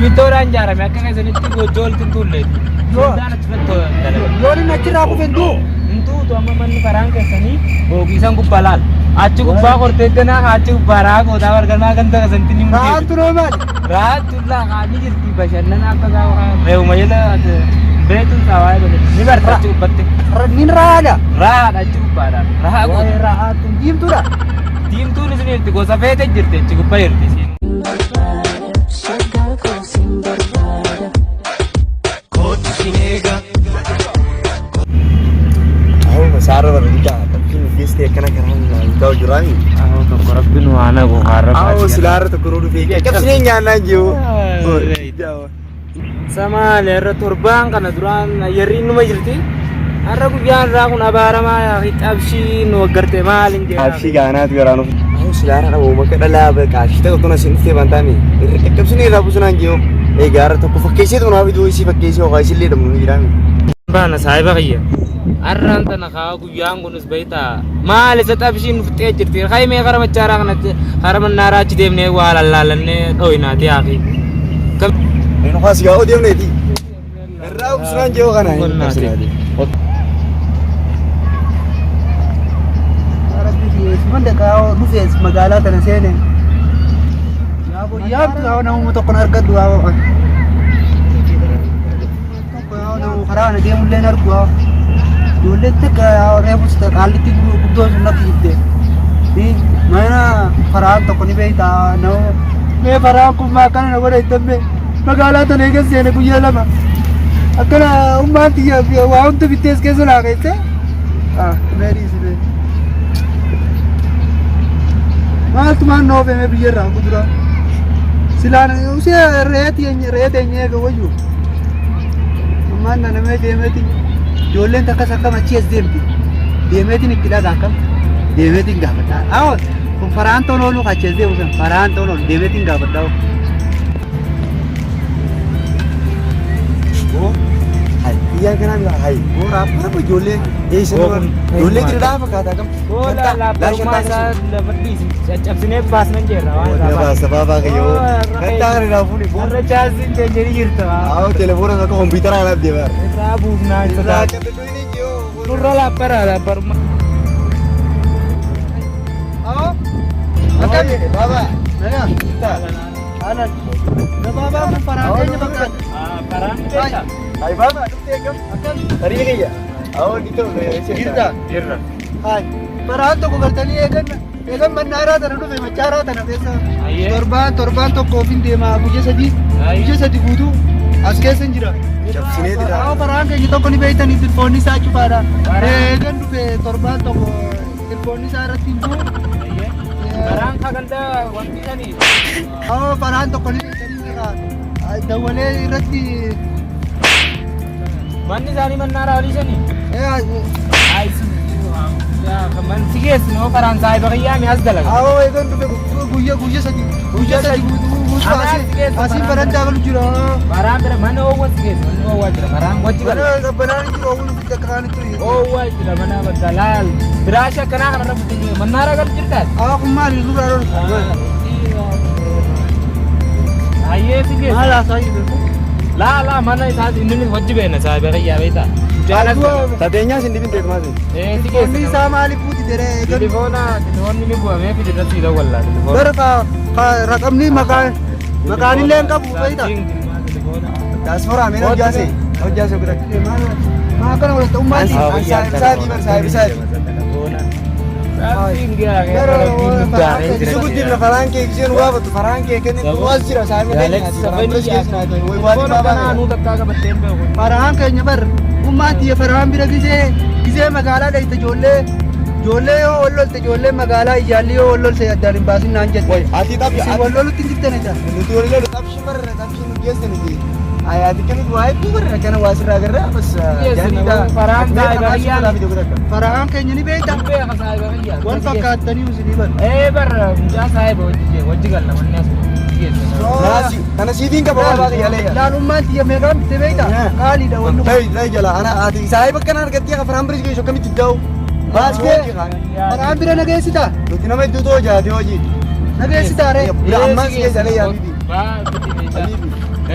Simintoodhaan ijaarame akka keessanitti goojjoo walitti hin tuulleeti. Simintaan achirratti dalagame. Yoon inni achirraa kufe hin du'u. Hin tuutu amma manni karaan keessanii boogiisan gubbaa laal. Achi gubbaa kortee ganaa achi gubbaa raakootaa barganaa ganda keessanitti ni muteetu. Raattu noo maali? Raattu laa ni jirti bashannana akka gaafa reewuma jala beektuun isaa waa'ee balee ni barta achi gubbatti. Nin raadha. Raadha achi gubbaadhaan. Rahaa Waa'ee goota. raattu diimtuudha. Diimtuun isin jirti gosa feete jirti achi gubbaa jirti isiin. Shaggaa koo sin barbaada. Awwa saarra bara guddaa fakkiin nuuf geessite akkana karaa guddaa hojjiraami. Awwa tokko rabbi nu haa nagu haarra. Awwa silaarra tokko nuu dhufee caccabsinee nyaannaan jiru. Samaale irra torbaan kana duraan ayyarri numa jirti. Har'a guyyaan irraa kun abaaramaa yaa xabshii nu waggarte maal hin jedhaa. Abshii gaanaatu garaan of. Awwa silaarra dhaboo makka dhalaa bakka abshii tokko tun asiin dhuftee bantaami. Irra caccabsinee irraa buusunaan jiru. Egaa har'a tokko fakkeessee tunaaf idoo isii fakkeessee hokaa isillee dhabnu ni jiraami. Baana saahiba kiyya. Har'aan tana kaa guyyaan kunis beektaa maal isa xabshiin nu fixee jirti. Kaayimee kara machaaraa kanatti kara mannaaraa achi deemnee waa lallaalannee dhooyinaati yaa fi. Inni kaas yaa odeemneeti. Irraa buusunaan jiru kana. Rabbi dhaqaa dhufees magaalaa tana seene. Yaabtu yaa namuma tokkon argadhu yaa tokko yaa nama karaa kana deemullee hin argu yaa. Ijoollee takka yaa reefus qaallitti guddoo sun natti jibde. Mana faraan tokko ni beektaa nama mee faraan kun maa akkana na godha itti magaalaa tana eegan seene guyyaa lama. Akkana ummaan tiyya waa hunda bittees keessa naa keesse. Ah, mee dhiisi mee. Maaltu maan na oofee mee biyya irraa gudura. Silaan usee re'ee teenye re'ee teenye eega wayyu. Ammaan na namee deemeeti. Ijoolleen takkas akkam achi as deemti. Deemeetiin itti dhagaa akkam. Deemeetiin gaafadha. Awwa kun faraan ta'uun oolu achi as deemu san faraan ta'uun oolu deemeetiin gaafadha. Hay, biyya kanaa mira, hay. Booraa bara ijoollee eessa nama ijoollee jira fakkaata kam. Boola laabbarummaa isaa lafa dhiisi caccabsinee baasnan jeerra waan irraa baasne. Baasa baabaa kayyoo. Kan taa'an irraa fuuni boon. Har'a chaansiin keenya ni jirta. Awwa telefoona akka kompiitara anaaf deemaa. Irraa buufnaa Irraa sodaata. cabbituu inni jiru. Nurra laabbara laabbarummaa. Akkami? Baabaa. Nagaa. Haala. Gabaabaa kun faraan keenya fakkaata. Karaan beektaa? Hay baabaa dhuftee kam? Akkami? Tarii kiyya. Awwa ni ta'u. Jirta? Jirra. Hai. Faraan tokko galtanii eegan eegan mannaaraa tana dhufe machaaraa tana keessa. Ayyee. Torbaan torbaan tokko ofiin deema guyya sadii Ayyee. guyya sadi guutuu as keessa hin jira. Cabsinee jira. Awwa faraan keenya tokko ni beektanii tilfoonni isaa cufaadha. Eegan dhufe torbaan tokko tilfoonni isaa irratti hin bu'u. Karaan kagalda wanti sanii. Awwa faraan tokko ni beektanii irraa dawwalee irratti Manni isaanii mannaaraa olii sanii. Man si geessinu karaan saahiba kiyyaa mi as dalaga. Awwa eegan dhufe guyya guyya sadi guyya sadi guutuu asii barandaa galu jira. Karaan bira mana oowwa si geessu manni oowwaa jira karaan wajji Mana gala. qabbanaan jiru oowwuun ofitti akka kaanitti ture. Oowwaa jira mana bakka laal. Firaasha akkanaa kanarra buttee mannaaraa galu jirtaas. Awwa kun maali nurraa lola. Ayyee si geessu. Maal haasaa jiru? Laa laa mana isaas inni hojii beena saahiba kiyyaa beektaa. Jaalas dalaga. Tateenyaa isin dhibin teet maasi. Ee si Qonni geessu. isaa maaliif buuti jedhee eegan. Telefoona telefoonni ni bu'amee fi irratti hidha wallaa telefoona. Bara raqamni maqaan maqaan illee hin qabu beektaa. Daasforaa mee hojjaase. Hojjaase godha. Maa akkana godhatta ummaatti. Saahibi bar saahibi saahibi. Isu guddifna faraan kee isheen gaafatu faraan kee kenni waas jira saahibi keenya. Faraan keenya bar ummaatti faraan bira gisee gisee magaalaa dhayite ijoollee ijoollee yoo wal lolte ijoollee magaalaa iyyaalli yoo wal lolte addaan hin baasin naan jette. Ati xaphi Isin wal lolutti hin jirtan egaa. nuti wal lolu xaphi barra xaphi nu geesse nuti. Ati kennu waa hedduu barra kana waa sirraa agarra bas jaaniidha. Faraan saahiba Faraan keenya ni beekta. Wal fakkaattanii isinii bar. Ee barra mucaa saahiba wajji galla manni asuma. Kana siitiin qaba baabaa kiyya leeyya. Laalummaan tiyya meeqaan bitte beekta? Qaaliidha wanni kun. Tayi tayi jala ana ati saahiba kana argattee faraan bira geessu akkamitti da'u. Baas hojii kaan. Faraan bira na geessitaa? Nuti nama hedduu too jaate hojii. Na geessitaa ree? Bira ammaan si geessa leeyya habibi. Habibi.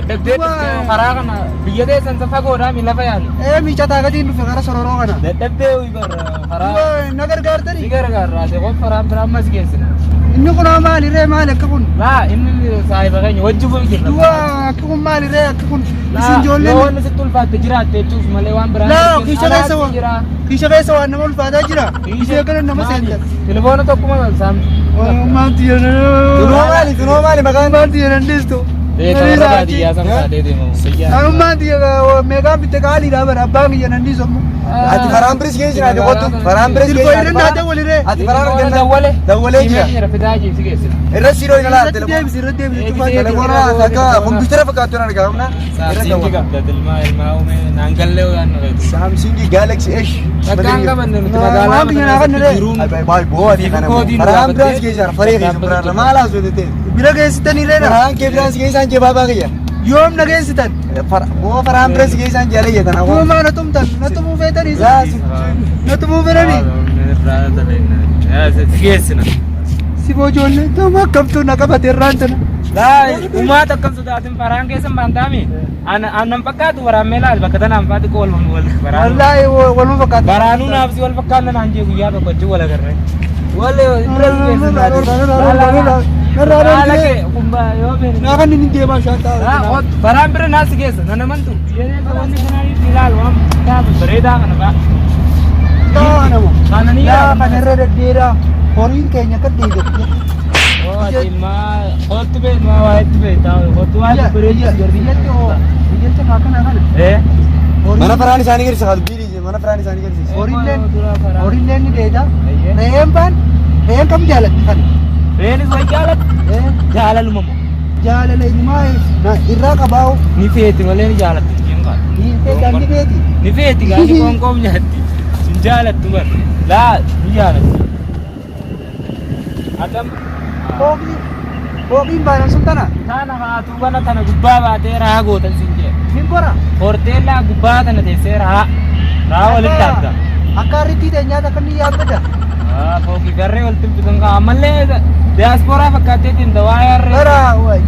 Dadhabdee dhuftee karaa kana biyya teessan fagoodhaa mi lafa yaali. Ee miicataa gatiin dhufe gara sororoo kana. Dadhabdee uyi barra karaa. Duuba na gargaartanii? Si gargaarraa ta'e qofa karaan biraa ammas geessina. Inni kun hoo maalirree maali akka kun? Laa inni saahiba keenya wajji bu'u jirra. Duuba akka kun maalirree akka kun? Isin Yoo ijoolleen wanni sitti ulfaatte jiraatte jechuuf malee waan biraa. Laa kiisha keessa waan kiisha keessa waan nama ulfaataa jira. Ishee kana nama seentan. Telefoona tokkuma saam. Maanti jedhan. Tunoo maali? Tunoo maali maqaan? Maanti jedhan dhiistu. Beekama baadiyyaa san kaatee deemamu. Anummaan meeqaan bitte qaaliidha bara abbaan kiyya nan dhiisu ammoo. Ati faraan biris geessi ati kottu. Faraan biris Silkoo geessi. irra naa dawwaliree. Ati faraan arganna. Dawwale. Dawwalee jira. Jira fidaa jiru geessina. Irra siidoo hin alaa. Irratti deebisi irratti deebisi cufaa Deebisee Telefoona akka kompiitara fakkaattu na argaa humna. Saamsiingi qabda tilmaa ilmaa uumee naan gallee waan nu feetu. Saamsiingi Galaxy H. Takkaan qabanne nuti Waan magaalaa biyya naa kan niree. jiruun Baay boo ati kana. Faraan biraas geessi faree keessa biraarra maal haasoo ta'e. Bira geessitanii reena. Faraan kee biraas geessaan jee baabaa kiyya. Yoom na geessitan? Boo faraan biraas geessaan jaalee jettan hawwa. Duumaa na tumtan na tumuu feetanii Laa na tumuu fedhanii. Si geessina. Si boo ijoollee nama akkamtuu na qabate irraan tana. Laa uumaa akkam sodaatin faraan keessa baantaami. Aannan fakkaatu waraabmee laal bakka tanaan faati wal wal baraanuu. Wallaahi waluma fakkaata. Baraanuu naaf si wal fakkaanna naan jee guyyaa tokko achi wal agarre. Wal Naa kan inni deemaa shaantaa. Baraan bira naas geessa nana mantu. Wanni kanaa ilaal waan bareedaa kana ba'a. Taa nama. Kananii Yaa kana irra deddeeraa horiin keenya akka deegatti. Kottu beekmaa waa itti beektaa kottu waa bareedu. Biyyatti hoo biyyatti kaa kana kana. Mana faraan isaanii geessisa haa dubbii mana faraan isaanii geessisa. Horiilleen horiilleen ni deeda. Re'een baan re'een kam jaalatti kana? Re'eenis way jaalatti. Jaalaluma moo. Jaalala ilmaa irraa qabaa'u. Ni feeti malee ni jaalatti. Ni feetaan ni feeti. Ni feeti gaani qoonqoom nyaatti. Hin jaalattu bar. Laa ni jaalatti. Adam Fooqii fooqiin baanan sun tana. Tana haatu bana tana gubbaa baatee raa gootan siin jee. Hin kora. Horteellaa gubbaa tana teessee raa. Raa walitti dhaabda. Akka harrittii ta'e nyaata akka inni yaabbata. Fooqii garree walitti bitan kaa ammallee diyaaspooraa fakkaattee deemta waa'ee harree. Bara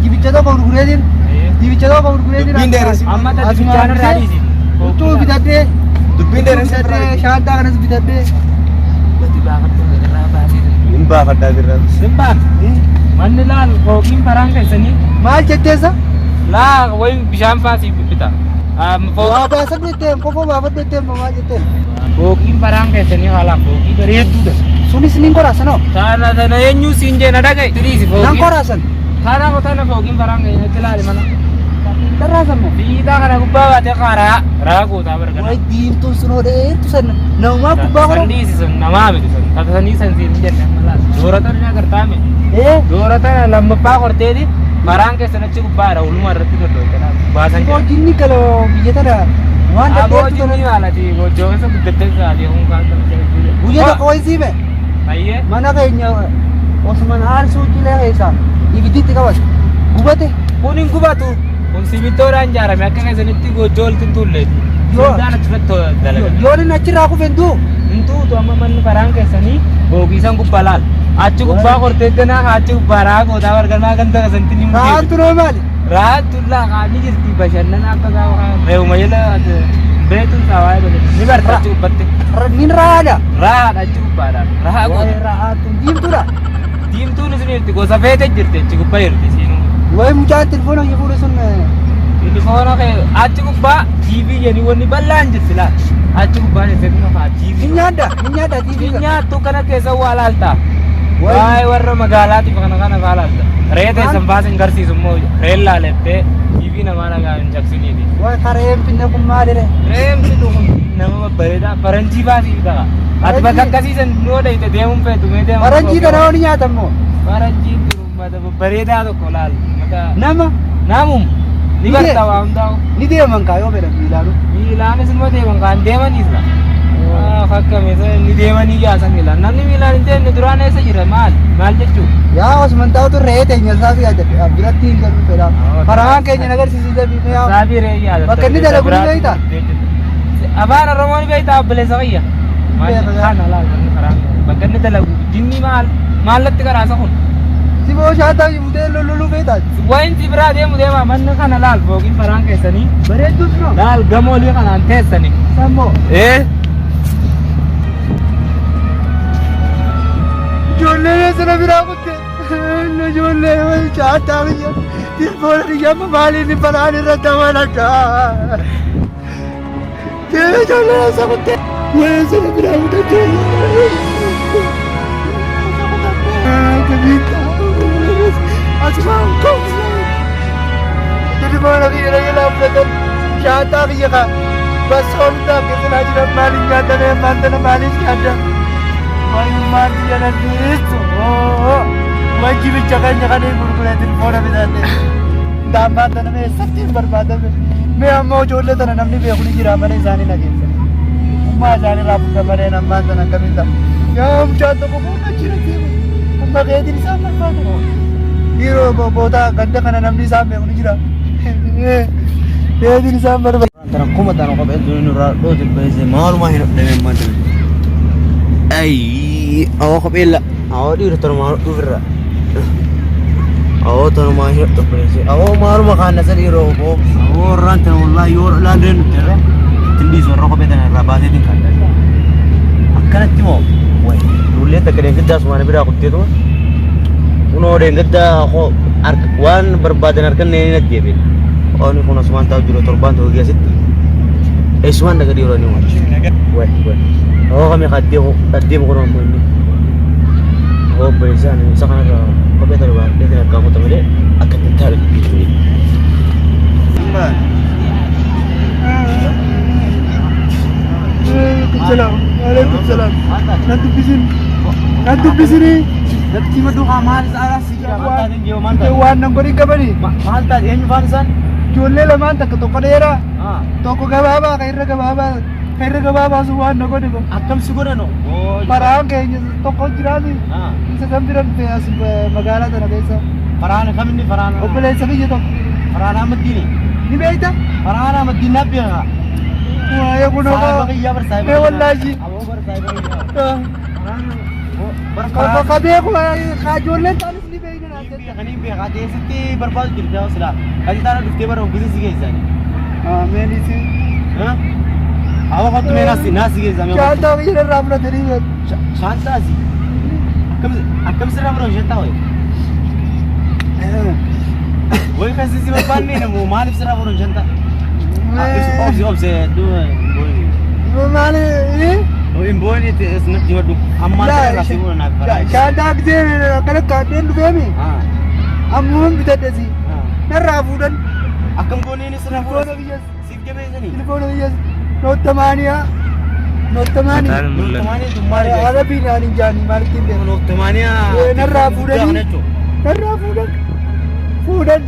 jibicha tokko gurgureetiin jibicha tokko gurgureetiin. Dubbiin dheeressi. Amma tati bichaan irraa dhiisi. Huccuu bitadhee. Dubbiin dheeressi. Bitadhee shaantaa kanas bitadhee. Gadi baafadhu irraa baasee. Hin baafadhaa birraa. Sin baafte. Manni laal fooqiin faraan keessanii Maal jetteessa? laa wayi bishaan faasii bita. Waa baasadhu jetteen kofoo baafadhu jetteen maal jetteen? Fooqiin faraan keessanii haalaan fooqii bareedduudha. Sunis nin koraasanoo? Tana tana eenyu siin jee na dhagaye. Tiriisi Nan fooqiin. koraasan. Tana tana fooqiin faraan keessanii ilaali mana. Dharraasan moo? Fiixaa kana gubbaa baatee qaaraa raa gootaa bargana. Wayi diimtuun sun hoo dheertu san namumaa gubbaa kora. Sandiisi sun namaa miti sun. Tatasanii san siin jenne amma laal. Doorata ni agartaa miti. Ee Doorata lammaffaa korteeti faraan keessan achi gubbaadha uluma irratti doddolte baasan jira. Hojiin galoo biyya tana waan Aboo dadheertu jinni tana. maalati goojjoo keessa guddattee saatii kun kaan Guyyaa tokko wayi siime Ayyee. mana keenya osuma aarsuu cilee keessaa ibidditti qabate gubate. Kun hin gubatu. Kun simintoodhaan ijaarame akka keessanitti goojjoo walitti hin tuulleeti. Yoo. Simintaan achirratti dalagame. Yoon inni achirraa kufe hin du'u. Hin tuutu amma manni faraan keessanii boogiisan gubbaa laal. Achi gubbaa kortee ganaa achi gubbaa raa gootaa barganaa ganda keessanitti ni mukeetu. Raattu noo maali? Raattu laa qaamni jirti bashannana akka gaafa reewuma jala beektuun saawaa ni barta achi gubbatti. Nin raadha. Raadha achi gubbaadhaan. Raa Wayi goota. raattu diimtuudha. Diimtuun isin jirti gosa feete jirti achi gubbaa jirti siinuu. Wayi mucaan telefoona kiyya fuudhe sun Telefoona kee achi gubbaa TV jedhanii wanni bal'aan jirti laal. Achi gubbaa jettee haa TV. hin nyaadda hin nyaadda TV Hin kana. nyaattu kana keessa waa laalta. Wayi. Waa'ee warra magaalaatiif kana kana faa laalta. Re'ee teessan baas hin garsiisu immoo re'een laalettee TV namaa nagaa hin cabsiniiti. Wayi kareen finne kun maalire? Re'een fidu kun nama babbareedaa faranjii baasii bitaqa. Ati bakka akkasiisan noo dhayite deemuun feetu mee deemuun. Faranjii kana hoo ni nyaata immoo. Faranjiin jiru uummata babbareedaa tokko laal. Nama Namum ni barta waa hundaa'u. Ni deeman kaa yoo fedhan miilaanu. Miilaanis immoo deeman kaan deemaniis la. Fakkame ni deemanii yaasan miilaan. Namni miilaan hin deemne duraan eessa jira maal maal jechuu? Yaa osuma taa'utu re'ee teenya isaa fi biratti hin galu fedha. Faraan keenya na agarsiisuu dabii yaa. Saabii re'ee yaada. Bakka inni dalagu ni beektaa? Afaan Oromoo ni beektaa obboleessa kiyya? Beeka. Kana laal manni karaan bakka inni dalagu jinni maal maallatti karaasa kun? Siboo shaataa butee lololuu feetaati. Wanti biraa deemu deema manni kana laal fooqiin faraan keessanii. Bareedduus noo. Laal gamoolii kanaan teessanii. Sammoo. Ee. Ijoolleen sana biraa kutte. Ijoollee shaataa biyya. Tilfoona biyya amma maaliin faraan irratti amanadha. Ijoolleen sana kutte. Sana biraa kutte ijoollee. Asumaan koo. Tilfoona biyya na fudhatan. Shaataa biyya kaa. Basoomtaa keessanaa jiran maaliin nyaatame maal tana maaliif nyaata? Wayyummaan biyya dandeessu. Wajji bicha keenya kan hin gurgure tilfoona bitate. Daammaan tana mee eessatti hin barbaadame? Mee ammoo ijoollee tana namni beeku ni jira mana isaanii nageessa. Ummaa isaanii irraa fuudha malee ammaan tana akkamiin ta'a? Yaa mucaan tokko fuudha jira deema. Amma keetiin isaan barbaada. Yeroo booda ganda kana namni isaan beeku ni jira. Keetiin isaan barbaada. Tana kuma tana kopheen tuni nurraa dhoote beese maaluma hin hodhame ammaan tana. Ayii awoo kopheen la awoo dhiira tanumaa hodhuuf irra. Awoo tanumaa hin hodhu beese awoo maaluma kaan nasa dhiiroo oboo. Awoo irraan tana wallaahi yoo ilaallee nuti irra ittiin dhiisu irra kophee tana irraa baaseetiin kan akkanatti moo wayi ijoolleen takka deengiddaa sumaana biraa kutteetuma kunoo deengiddaa waan barbaadan harkannee ni ajjeebe. Oni kun asumaan taa'u jiru torbaan tokko keessatti eessumaan dhaga dhiiroo ni wachi. Wayi wayi. Hoo kami kaddee kun ammoo inni. Hoo obboleessaan isa kanarra kophee tana baadhee kan harkaa kuta malee akka itti taa'e dubbii tuni. Waalaikum waalaikum salaam. Nan dubbisin. Nan dubbisini. Natti maddu haa maal isaa si jira maal taateen jiru maal taate? Waan nan godhin qabani. Maal taate eenyu faan isaan? Ijoollee lamaan takka tokko dheeraa tokko gabaabaa kan irra gabaabaa kan irra gabaabaa sun waan na godhe. Akkam si godhano? Faraan keenya tokko jiraati. Isa kan bira dhufe as magaalaa tana keessa. Faraan kaminni faraan? Obboleessa biyya tokko. Faraan Ahmaddiini. Ni beekta? Faraan Ahmaddiin na beeka. Waa'ee kun Saahiba kiyyaa bar saahiba. Mee wallaahi. Aboo bar saahiba kiyyaa. Faraan Ka beeku ka ijoolleen taanis ni beekna naan jette. Kaniin beekaa teessitti barbaadu jirti silaa. Kan taana dhuftee bara oggisa si geessani. Meenisi. Awwa kottu mee naasi naasi geessaa mee kottu. Shaantaa biyya irraa fudhatanii beeku. Shaantaasi. Akkam sirraa fudhatan shantaa wayi. Wayi kan si barbaanne namu maaliif sirraa fudhatan shantaa? Obsi obsi hedduu Maali? hin booyin itti natti himadhu. Ammaan irraa si fuudhan naaf baraa. Shaantaa gisee akkana kaadheen dhufeemi. Ammuun bitadhesi. Narraa fuudhan. Akkam gooneen sirraa Tilfoona fuudhan? biyyas. Siif jabeessanii? Tilfoona biyyas. Noottamaaniyaa. Noottamaanii. Noottamaanii tun maali? Arabiin aan hin jaanii maalitti hin beeku. Noottamaanii. Narraa fuudhanii. Narraa fuudhan. Fuudhan.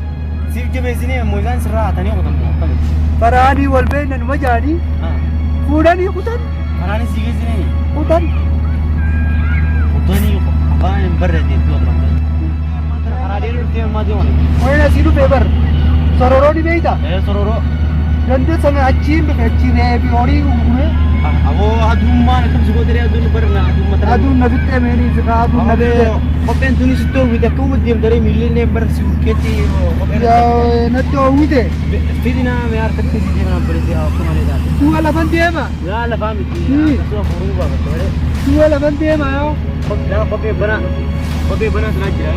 Siif jabeessinee ammoo isaan sirraa hatanii qotan akkamitti? Faraanii wal beeknan numa jaanii. Fuudhanii kutan. Karaanis si geessinee? Kutan. Kutanii afaan hin barre deemtuu akkam karaa deemu dhuftee ammaa deeman. Wayin asii dhufee bar. Sororoo ni beektaa? Ee sororoo. Ganda sana achiin dhufe achi reebi horii gurguree. Aboo adummaan akkam si goote aduun barna adummaa tana. Aduun na fixxee meenii si kaa aduun na fixxee. Kopheen tuni sitti oowwite akkuma deemtaree miilli bara si urkeetti kopheen. Yaa natti oowwite. Fidina mee harkatti si deeman bareedee akka malee taate. Du'a lafan deema. Yaa lafaa miti akkasuma furuu baafatte malee. Du'a lafan deema yoo. Kophee banaa kophee banaa sanaa jira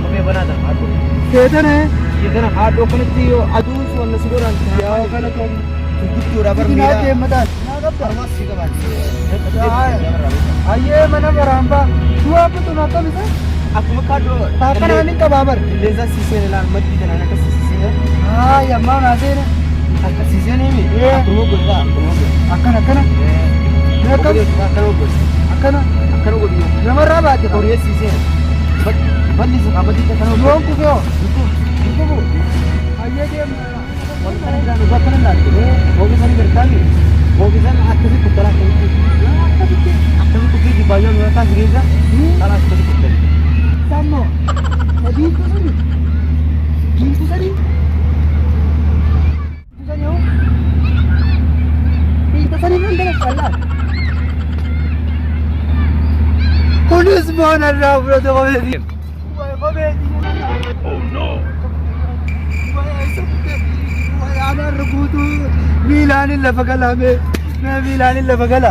kophee banaa sana haadhoo. Seetane. Seetana haadhoo kanatti yoo aduun sun wanna si godhan. Yaa kana kan. Gurguddoodha bar Fidinaa miidhaa. deemataan. Naa qabda. Ayyee mana baraanfaa. Du'a kutuun akkam isa? Akkuma kaadhoo. Taakkanaan hin qabaa bar. Qilleensa si seene laal maddii kanaan akka si seene. Haa yammaa naa seene. Akka si seene mi? Akkuma godhaa akkuma godhaa. Akkana akkana. Mee akkam? Akkana godhi. Akkana. Akkana godhi. Namarraa baate. Horii si seene. Balli si qabatti akkana godhi. Yoon kufee hoo? Kufu. Ayyee deema. Wanta kana jiraan dhugaa akkana ilaalte. Hoogisan gartaami. Hoogisan akkasii kuttara akkasitti. Akkasitti. Akkasii kuttee jibbaayyoo mi'a taas geessa. Kana akkasii kuttee. Sammo. Diimtuu sani. Diimtuu sani. Diimtuu sani hoo? Diimtuu sani kan dalagaa. Kunis moona irraa fudhate kophee. Kophee. Oh no. Anarra guutuu miilaan lafa gala mee miilaan lafa gala.